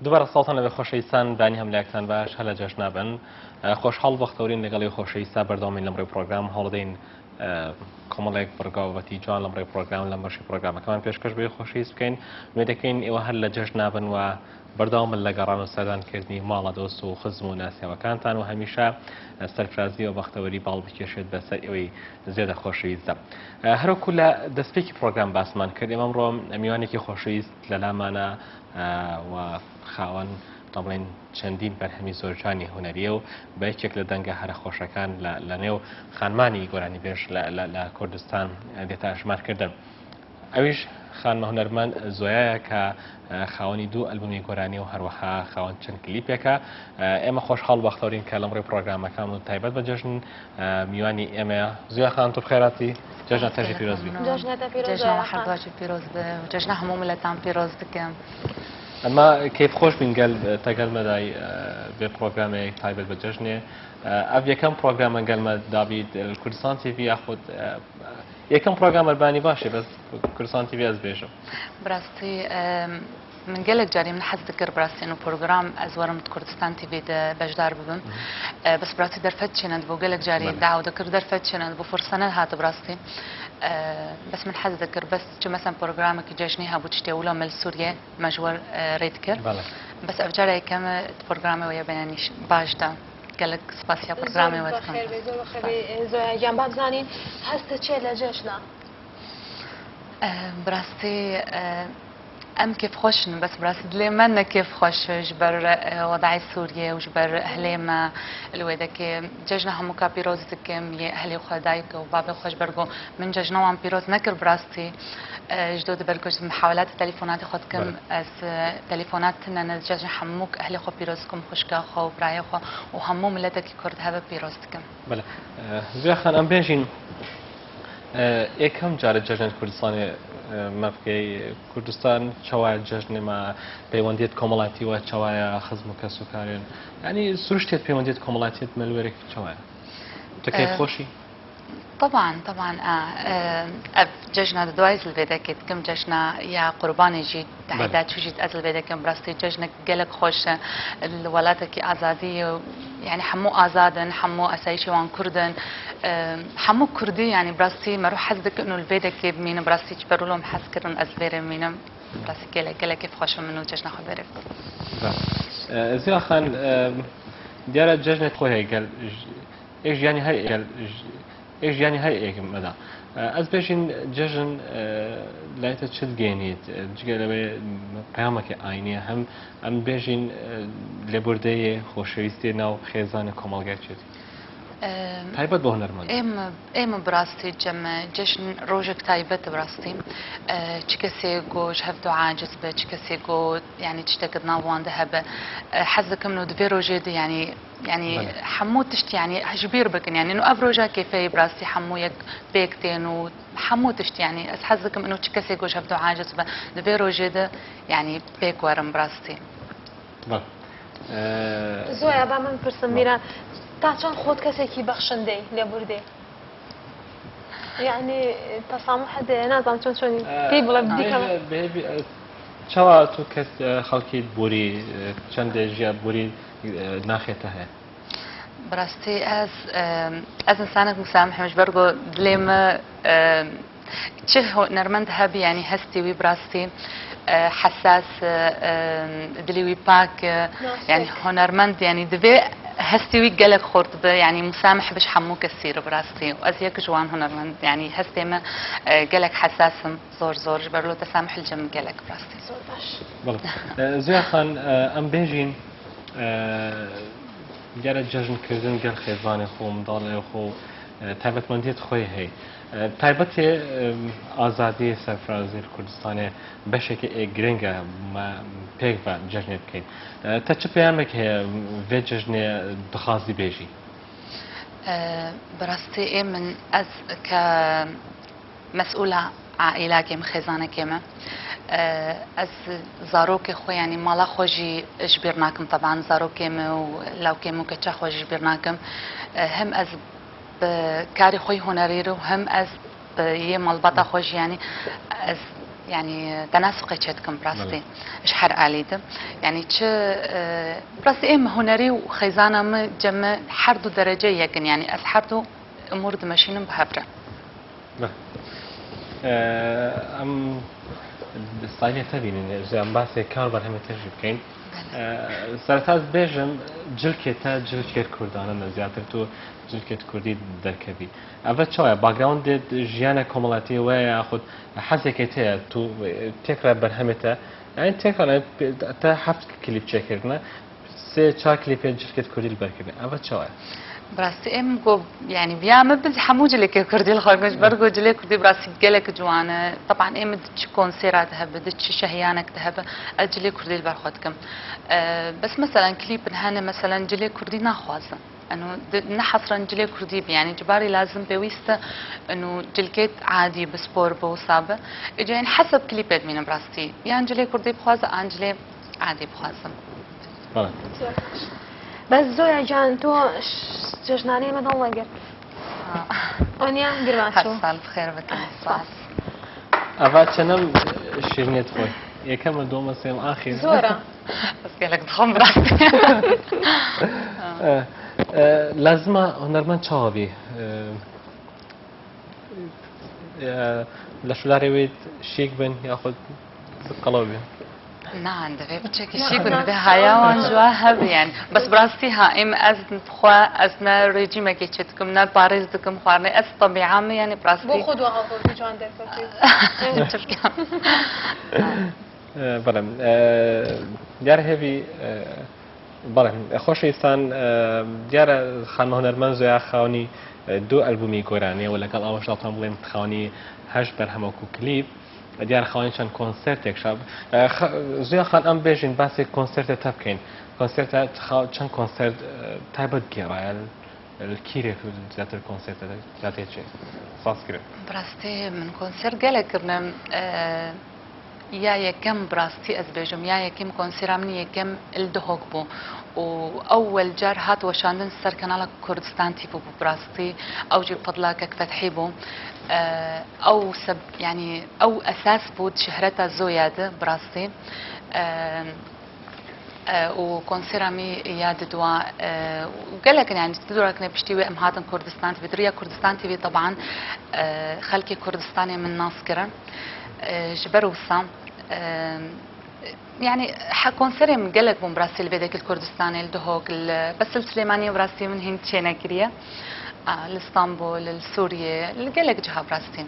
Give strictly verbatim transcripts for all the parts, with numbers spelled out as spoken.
دووبارە سڵاوتان لەبێ خۆشەویستان، دانی هەم لایەکتان باش، هەر لە جەژنا بن. ئە، خۆشحاڵ بەختەورین لەگەڵی خۆشەویستا بەردەوامین لەم ڕێ پرۆگرام، هەوڵدەین، ئە، کۆمەڵێک بڕگاوەتی جوان لەم ڕێ پرۆگرام، لەم بەشی پرۆگرامەکەمان پێشکەش بێ خۆشەویست بکەین. وێ دەکەین ئێوە هەر لە جەژنا بن و بەردەوام بن لە گەڕان و سەردانکردنی ماڵە دۆست و خزم و ناسیاوەکانتان و هەمیشە، ئە، سەرفرازی و بەختەوەری باڵ بکێشێت بەسەر ئێوەی زێدە خۆشەویستە. ئە، هەروەکو لە دەستپێکی پرۆگرام باسمان کرد، ئێمە ئەمڕۆ میوانێکی خۆشەویست لە لامانە، ئە، و خاوەن، تا بڵێن، چەندین بەرهەمی زۆرجوانی هونەریە و بە یەکێک لە دەنگە هەرە خۆشەکان لە، لە نێو خانمانی گۆرانیبێژ لە، لە، لە کوردستان دێتە ئەژمارکردن. ئەویش خانمە هونەرمەند زۆیایە کە، ئە، خاوەنی دوو ئەلبومی گۆرانی و هەروەها خاوەن چەند کلیپێکە. ئە، ئێمە خۆشحاڵ بەختەورین کە لەم ڕێ پرۆگرامەکان و تایبەت بە جەژن، ئە، میوانی ئێمەیە. زویا خان، تو بخێراتی، جەژنە تەژی پیرۆز بی. جەژنە تە پیرۆز جەژنە زۆیا خان. هەردووچی پیرۆز بێ و جەژنە هەموو ملەتان پیرۆز دکەم. ئەمە کەیف خۆش بین گەل تەگەل مەدای، ئە، بێ پرۆگرامێک تایبەت بە جەژنێ. ئە، ئەڤ یەکەم پرۆگرامە گەل مە دابیت، ئە، کوردستان تیڤی یاخود، ئە، یەکەم پرۆگرام ئەربانی باشێ، بەس کوردستان تیڤی ئەز بێژم. براستی، ئە، من گەلێک جاری من حەز دکرد براستی ئەنو پرۆگرام ئەز وەرم کوردستان تیڤی دە بەشدار ببم. ئە، بەس براستی دەرفەت چێنە بۆ گەلێک جاری بەڵێ. داو دکرد دەرفەت چێنە بۆ فرسەنە هاتە براستی. ئە، بەس من حەز دکرد بەس چ مەسەن پرۆگرامێکی جەژنی هەبوو چ تێولا مەل سووریە مەژوەر، ئە، ڕێ دکرد. بەڵێ. بەس ئەوجارە یەکەم پرۆگرامەوە یە بەیانیش باش دا. گەلێک سپاسیا زۆر پرۆگرامێ وە بەخێر دکەم. بێ، زۆر بەخێر بێ. ئە، زۆیا گیان بابزانین هەست چێ لە جەژنە؟ ئە، براستی، ئە، ئەم کێف خۆشن، بەس براستی دلێ من نە کێف خۆش ژ بەر، ئە، وەدای سووریە و ژ بەر ئەهلێ مە لە وێ دەکێ جەژنە هەموو کا پیرۆز دکەم، یە ئەهلێ خۆ دایک و بابێ خۆش بەرگۆ من جەژنە وان پیرۆز نەکرد براستی. ئە، ژ دۆ دبەرگۆ ژ محاولات تەلیفۆناتی خۆ دکەم، بەڵێ. ئەز، ئە، تەلیفۆنات تنە نە جەژنە هەموو ئەهلێ خۆ پیرۆز دکەم، خوشکا خۆ و برایە خۆ و هەموو ملەتەکی کورد هەبە پیرۆز دکەم. بەڵێ. ئە، زویا خان، ئەم بێژین، ئە، یەکەم جارە جەژنێت کوردستانێ، ئە، مەفکەی کوردستان چەوایە جەژنێ مە پەیوەندیت کۆمەڵاتی وە چەوایە خزم و کەس و کارێن. یعنی سروشتێت پەیوەندیت کۆمەڵاتیت مەلوێرێک چەوایە. تکەی ئە، خۆشی؟ طبعاً، طبعاً، ئە، ئە، ئەڤ جەژنە دوای زلوێ دەکێت کم جەژنە یا قوربانێ ژیت بەڵێ. تەعیدا چوو ژیت ئەز لە بێ دەکەم براستی جەژنە گەلێک خۆشە لە وڵاتێکی ئازادی و یعنی هەموو ئازادن، هەموو ئاسایشی وان کوردن، ئە، هەموو کوردی یعنی براستی مەرو حەز دکن و لە بێ دەکێ بمینە براستی چ بەرولۆم حەز کردن ئەز لێرە بمینم براستی گەلێک، گەلێک کێف خۆشە من و جەژنە خۆ بێرێ بکەم. بەڵێ. ئە، زیا خان، ئە، دیارە جەژنێت خۆ هەیە گەل، ئێ ژیانی هەر ئێ-، ئێ ژیانی هەر ئێکم مەدا. ئە، ئەز بێژین جەژن، ئە، لایتە چت گەێنیت، ئە، جگە لەوێ پەیامەکە ئاینیە، هەم ئەم بێژین، ئە، لێبوردەیە خۆشەویستێ ناو خێزانە کۆمەڵگای چێتی. ئە، تایبەت بۆ هونەرمەند. ئێمە، ئێمە براستی جەمە جەژن ڕۆژێک تایبەت براستی. ئە، چ کەسێ گۆ ژ هەفتۆ عاجز بە، چ کەسێ گۆ یعنی تشتێکت ناوان دە هەبە. ئە، حەز دەکەم نۆ دبێ ڕۆژێ دە یعنی یعنی بەڵێ. هەموو تشت، یعنی، هەژبیر بکن، یعنی، نو ئەڤ ڕۆژا کێفەیە براستی هەموو یەک پێک تێن و هەموو تشت، یعنی، ئەس حەز دکم ئنو چ کەسێک گۆش هەفتۆ عاجز بە، دبێ ڕۆژێ دە، یعنی، پێک وەرم براستی. بەڵێ. ئە، زۆیا، با من پرسم، بەڵێ. میران، تا چەند خۆت کەسێکی بەخشندەی لێ بوردێ؟ یعنی، تەسامح هەدێ، نازانم چۆن چۆنی ئە، پێی بڵێ، ئە، بکەم. بێ، بێ، ئە، چاوا تو کەس، ئە، خەڵکی بوری، ئە، چەندێ ژیا بوری، ئە، ناخێتە هەیە؟ براستی ئەز، ئە، ئەز ئینسانێک مسامحم ژ بەرگۆ دلێ مە، ئە، چه هونەرمەند هەبی، یعنی، هەستی وی براستی، ئە، حەساس، ئە، دلی وی پاک، ئە، ناسک. یعنی، هونەرمەند، یعنی، دبێ هەستی وی گەلێک خورد بە، یعنی، مسامح بش هەموو کەسی رو براستی. و ئەز یەک جوان هونەرمەند، یعنی، هەستێ مە، ئە، گەلێک حەساسم، زۆر، زۆر، ژ بەرلۆ تەسامح الجەم گەلێک براستی. زۆر باش. بەڵێ. ئە، زویا خان، ئە، ئەم بێژین، ئە، گەرە جەژن کردن گەل خێزانێ خۆ، منداڵێ خۆ، ئە، تایبەتمەندیت خۆی هەی. ئە، تایبەتێ، ئە، ئازادی سەرفرازی لە کوردستانێ بەشێکی ئێ گرنگە مە پێک بە جەژنێ بکەین. ئە، تە چ پەیامێک هەیە ڤێ جەژنێ دخوازی بێژی؟ ئە، بەڕاستی ئێ من ئەز کە مەسئولە عائیلاکێم، خێزانەکێمە. ئە، ئەز زارۆکێ خۆ، یعنی، ماڵا خۆ ژی ژ بیر ناکم، طبعاً زارۆکێمە و لاوکێم و کەچا خۆ ژی ژ بیر ناکم. ئە، هەم ئەز بە کاری خۆی هونەری رو، هەم ئەز بە یێ مەڵبەتا خۆ ژی، یعنی، ئەز Yanî tenasûqê çêdikim bi rastî. Belê. Ji her alî de. Yanî çi, e, bi rastî êm hunerî û xêzana min cem min her du derece yek in. Yanî ez her du umûr dimeşînim bi hev re. Belê. E, em stayîlê te bînin, ji em basê kar berhemê te jî bikeyin. Belê. E, sereta ez bêjim, cilkê te cilkêr kurdan in, ziyatir tu cilkêt kurdî derkevî. Ev çawa ye? Backgroundê jiyana komelatiyê we ye, yaxud hezekê te ye, tu, e, têkra berhemê te, yanî têkra ne, te heft klîp çêkirine, sê çar klîpê cilkêt kurdî li ber kirine. Ev çawa ye? Bi rastî êm ku, yanî viya min bi hemû cilkê kurdî li xwe, ji ber ku cilê kurdî bi rastî gelek ciwan e. Teban êm di çi konsêra de hebe, di çi şehiyanek de hebe, ez cilê kurdî li ber xwe dikim. E, bes meselen klîpin hene, meselen cilê kurdî naxwazin. Eno, di, ne hesren cilê kurdî bi, yanî cibarî lazim pêwîst e, eno, cilkêt adî bi spor bi wisa bi. Îca yên heseb klîpê dimînim bi rastî. Yan cilê kurdî bixwaze, an cilê adî bixwazim. Belê. Bes Zoya can, tu ş-, cejnanê me dan vegirt. Ha. Oniya girma çû. Her sal bi xêr bikin. Spas. Eva çenem şîrnê dixwe. Yekem, doma, sêm, axir. Zora. Ez gelek dixwim bi rastî. E, e, lazima hunermend çawa bî? E, e, leşûlarê wê şîk bin yaxud qelo bin? Na, divê piçekî şîk bin, divê haya wan ji we hebe yani. Bes bi rastî ha, êm ez bi xwe, ez ne rejîmekê çêdikim, ne parêz dikim xwarinê. Ez tebiya min yani bi rastî. Bo xwe dua xwe can derketî. Çirkan. E, belê, e, diyar hêvî, e, belê, xweşewîstan, e, diyar e, xanima hunermend Zoya Xewnî, e, du albûmî goranî û legal Awaş Altan Bûlên Xewnî heşt berhem û klîp. Diyar Xewnî çend konsertek şab. E, Xe-, Zoya Xan, em bêjin basê konsertê te bikeyin. Konserta te xa-, çend konsert, e, taybet gêraye? Li kîrê zêdetir konsert e, zêdetir çi saz kirin? Bi rastî min konsert gelek kirine. E, ya yekem bi rastî ez bêjim, ya yekem konsera min yekem li Duhok bû. Û ewel car hat weşandin ser kanala Kurdistan T V bû bi rastî. Ew jî fedla kek Fethî bû. E, ew seb-, yanî ew esas bû di şehreta Zoya de bi rastî. E, E, û konsera me ya didwa, e, û gelek in, yani, didwa kine piştî wê em hatin Kurdistan T V. Di riya Kurdistan T V teban, e, xelkê Kurdistanê min nas kirin. E, ji ber wisa, e, yani, he konserê min gelek bûn bi rastî li vê dekî li Kurdistanê, li Duhok, li, bes li Silêmaniyê bi rastî min hîn çênekiriye. A, li Stenbol, li Sûriyê, li gelek ciha bi rastî.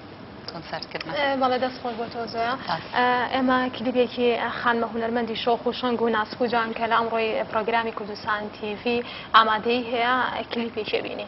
Konser kirine. E, bale, dest xweş bo to Zoya. Spas. E, ema klîpekî xanime hunermendî şox û şeng û naskû can ke li emroyê programî Kurdistan T V amadeyî heye, klîpekê bînî.